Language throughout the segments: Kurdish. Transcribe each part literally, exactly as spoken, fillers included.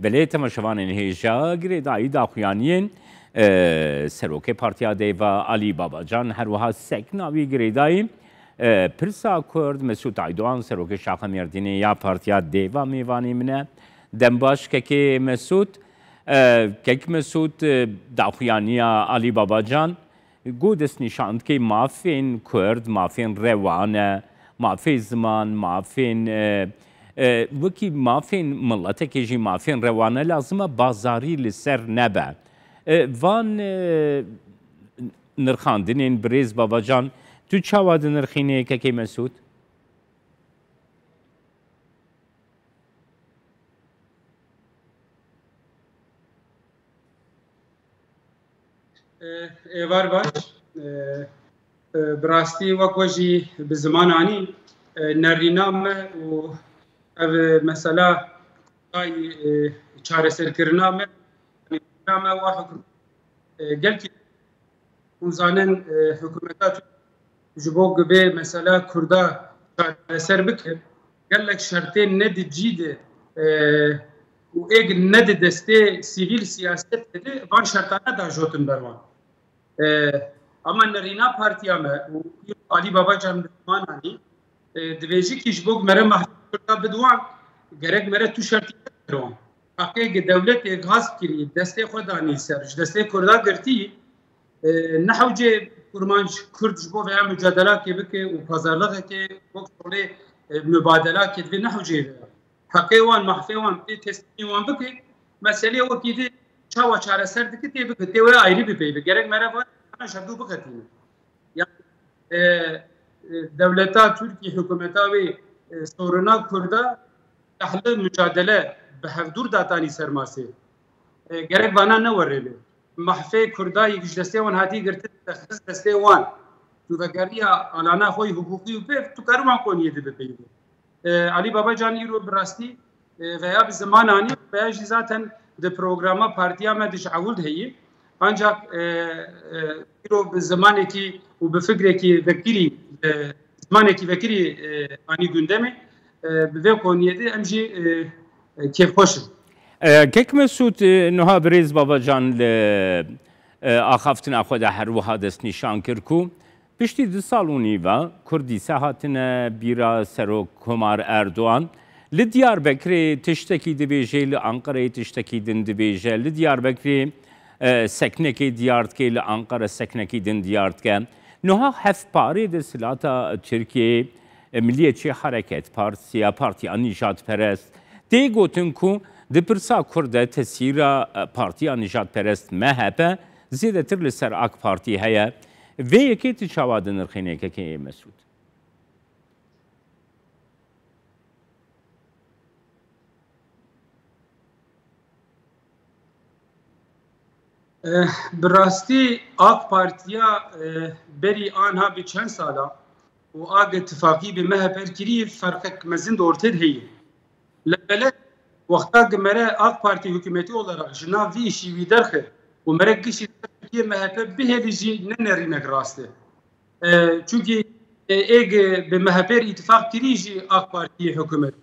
Belê, temaşevanên hêja, girêdayî daxuyaniyên, e, serokê Partiya Dêva Alî Babacan, her wiha sekna wî girêdayî, e, pirsa Kurd Mesûd Aydoğan, serokê Şaxa Mêrdînê ya Partiya Dêva mêvanê min e. Dem baş kekê Mesûd. E, kek Mesûd, e, daxuyaniya Alî Babacan, Got destnîşan dike mafên Kurd, mafên rewan e, mafê ziman, mafên, e, e, wekî mafên miletekê jî mafên rewan e, lazim e bazarî li ser nebe. E, van, e, nirxandinên birêz Babacan, tu çawa dinirxînê kekê Mesûd? Êvar baş. Bi rastî wek we jî bi ziman anî, nerîna me û ev mesela çareserkirina me, nerîna me wa hikûmet, gelkî hûn zanin, hikûmeta Tirk ji bo ku vê mesela Kurda çareser bike, gelek şertên ne di cî de, e, û êk ne di destê sivîl siyasetê de van şertane dajotin ber wan. E, ama nerîna partiya me û Alî Babacan bi ziman anî, e, divêjî kî ji bo ku mere mahfê Kurda bidwan, gerek mere tu şertî ber wan. Heqê ku dewletê gasp kirî, destê xwe danî ser, ji destê Kurda girtî, E, ne hewcê kurmanc Kurd ji bo veya mucadelakê bike û pazarlixekê wek şolê, e, mubadelakê divê ne hewcê veya. Heqê wan, mahfê wan tê teslîmî wan bike, meselê wekî dî çawa çareser dike tê bike, tê wê ayrî bipeyve. Gerek mere van, ji hevdû bixetîne. Yani, e, e, dewleta Tirkî, hikûmeta wê, e, soruna Kurda, ehli mucadele bi hevdûr datanî ser masê. E, gerek vana ne werê be. Mahfê Kurda yek ji destê wan hatî girtin, te xist destê wan. Tu vegeriya alana xwe yê hiqûqî û pêv, tu kari wan koniyê de bipeyivî. E, Alî Babacan îro bi rastî, e, veya bi ziman anî, veya jî zaten di programa partiya me de ji ewil de heye. Ancak, e, e, îro bi zimanekî û bi fikrekî vekirî, e, zimanekî vekirî, e, anî gundemê. E, bi vê koniyê de em jî, e, e, kêfxweş in. E, Kek Mesûd, e, niha birêz Babacan li, e, axaftina xwe de her wiha destnîşan kir ku piştî du sal û nîv e Kurd dîsa hatine bîra Serok Komar Erdogan. Li Diyarbekirê tiştekî dibêje, li Anqereyê tiştekî din dibêje. Li Diyarbekirê, e, seknekê diyar dike, li Anqere seknekî din diyar dike. Niha hevparê desthilata Tirkiyeyê, e, Milliyetçi Hareket Partisi ya Partiya Nijadperest, tê gotin ku di pirsa Kurd de tesîra, e, Partiya Nijadperest M H P zêdetir li ser AK Partî heye. Vê yekê tu çawa dinirxînê kekê Mesûd? Eh, bi rastî AK Partiya, eh, berî anha bi çend sala û AK tifaqî bi M H P kirî ferqek mezin di ortê de heye. Li belê wexta ku mere AK Parti hikûmetî olarak ji nav vî îşî wî derxe û mere gişî Tirkiye M H P bihêlî jî ne nerînek rast e. E, çunkî, e, êg bi M H P re îtifaq kirî jî AK Partiyê hikûmet.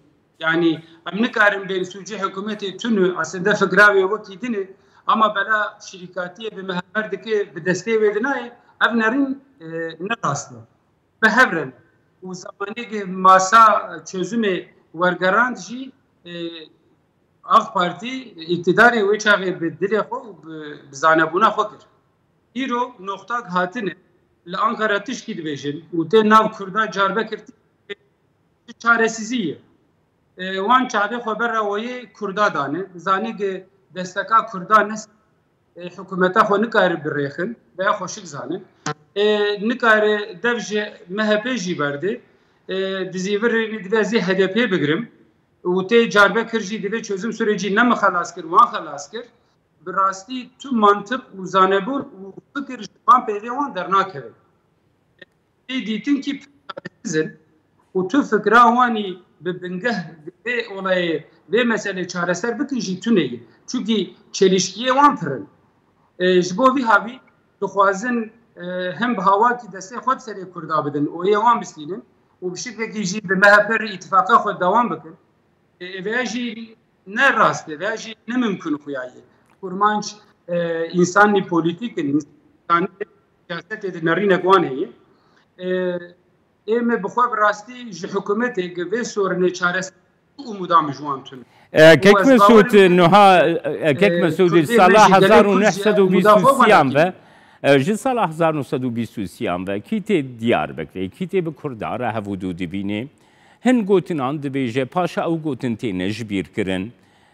Yanî em nikarin bên sûcê hikûmetê tune, aslında fikra wê wekî din e, ama bela şirîkatiyê bi M H P re dike bi destê wê de nayê, ev nerîn, e, ne rast e. Bi hev re ne. Û zemanê ku masa çözümê wergerand jî, e, AK Partî îktidarê wê çaxê bi dilê xwe û bi, bi zanebûna xwe kir. Îro noxtak hatine li Ankara tişkî dibêjin û tê nav Kurda carbekir çaresizî ye. E, wan çavê xwe ber rewayê Kurda dane. Zanî ki desteka Kurda ne e, hikûmeta xwe nikare birêxin, veya xweşik zanin. E, nikare dev ji M H P jî berde. E, dizîvirê divê ez ê H D P bigirim. Û tê carbekir jî divê çözüm sürecî ne min xelas kir, wan xelas kir. Bi rastî tu mantiq û zanebûn û fikir ji van peyvê wan dernakeve. Tê dîtin kî çaresiz in û tu fikra wanî bi bingeh vê olayê, vê meselê çareser bikin jî tune ye. Çunkî çelişkiyê wan pir in. E, ji bo vî havî dixwazin, e, hem bi hawakî destê xwe di serê Kurda bidin û yê wan bistînin û bi şiklekî jî bi M H P re îtifaqa xwe dewam bikin. E, vêya jî ne rast e veya jî ne mimkun xuya ye. Kurmanc, e, însanî polîtîk in, însanî siyasetê de nerînek wan heye. E, ê me bi xwe bi rastî ji hikûmetê gi vê sorinê çareser û muda min ji wan tune. E, Kek Mesûd, niha, e, Kek Mesûd, sala hezar û neh sed û bîst û sêyan ve, e, ji sala hezar û neh sed û bîst û sêyan ve, kî tê Diyarbekirê, kî tê bi Kurda re hev û dû dibînê, hin gotinan dibêje, paşa ew gotin têne ji bîr kirin.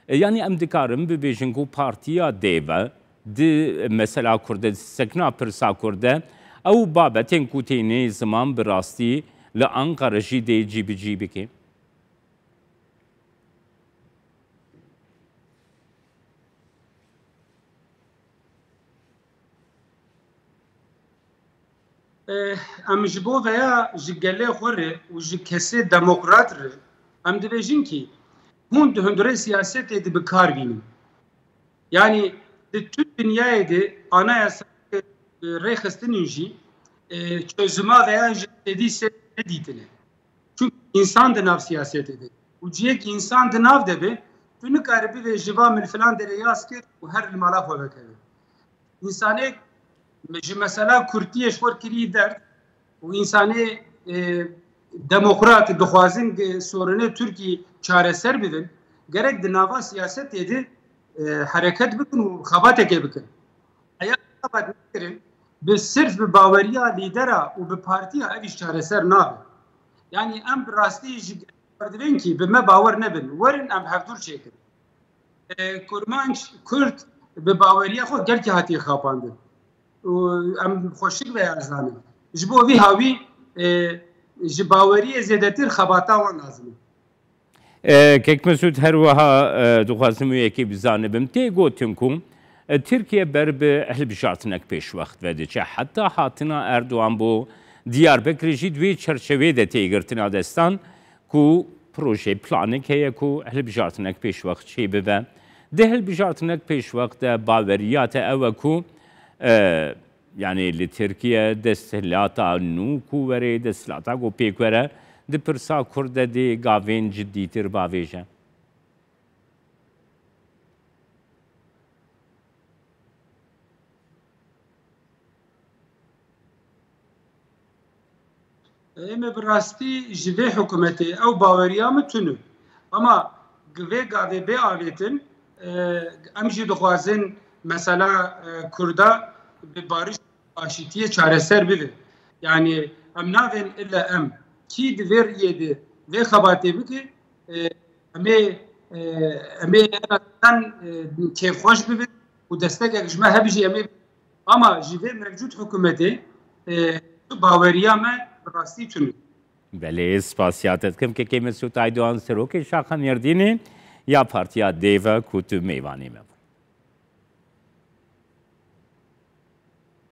E, yanî em dikarin bibêjin ku partiya dê ve di mesela Kurd de, di sekna pirsa Kurd de, ew babetên ku têne ziman bi rastî li Anqara jî dê cîbicî bike. Eh, em ji bo veya ji gelê xwe re û ji kesê demokrat re em dibêjin kî hûn di hundirê siyasetê de bi kar bînin. Yanî di tu dinyayê de anayasa, e, rêxistinên jî, e, çözüma veya ji têdî ser nedîtine. Çunku însan di nav siyasetê de. Û ciyek însan di nav de be, tu nikarî bivê ji va min filan derê yaz kir û her li mala xwe vekeve. Însanê ji mesela Kurdiyê ji xwe kirî derd û însanê, e, demokrat dixwazin ki sorunê Tirkî çareser bibin, gerek di nava siyasetê de, e, hereket bikin û xebateke bikin. Eya xebat nekirin, bi sirf bi baweriya lîdera û bi partiya ev îş çareser nabe. Yanî em bi rastî ji dibên kî bi me bawer nebin. Werin em hevdûr çêkin. E, Kurmanc, Kurd bi baweriya xwe gelkî hatiye xapandin. Û em xweşik veya zanin. Ji bo vî hawî, e, ji baweriyê zêdetir xebata wan lazim e. E, Kek Mesûd, her wiha, e, dixwazim wê yekê bizanibim. Tê gotin ku, e, Tirkiye ber bi hilbijartinek pêşwext ve diçe. Heta hatina Erdogan bo Diyarbekirê jî di wê çerçeveyê de tê girtina destan ku projeyê, planek heye ku hilbijartinek pêşwext çêbibe. Di hilbijartinek pêşwext de baweriya te ew e ku, e, yanî li Tirkiye desthilata nû ku were, desthilata ku pêk were, di pirsa Kurd de dê gavên cidîtir bavêje. Ê me bi rastî ji vê hikûmetê ew baweriya min tune. Ama vê gavê bê avêtin, e, em jî dixwazin mesela, e, Kurda bi bariş aşîtiyê çareser bibe. Yanî em navên ille em kî di vê riyê de vê xebatê bike, e, em ê, e, em ê en azından, e, kêfxweş bibin û destekek ji me hebijî em ê. Ama ji vê mevcut hikûmetê, e, tu baweriya me bi rastî tune. Belê, spasiya te dikim. Kekê Mesûd Aydoğan, serokê Şaxa Mêrdînê ya Partiya Dê ve ku tu mêvanê me bû.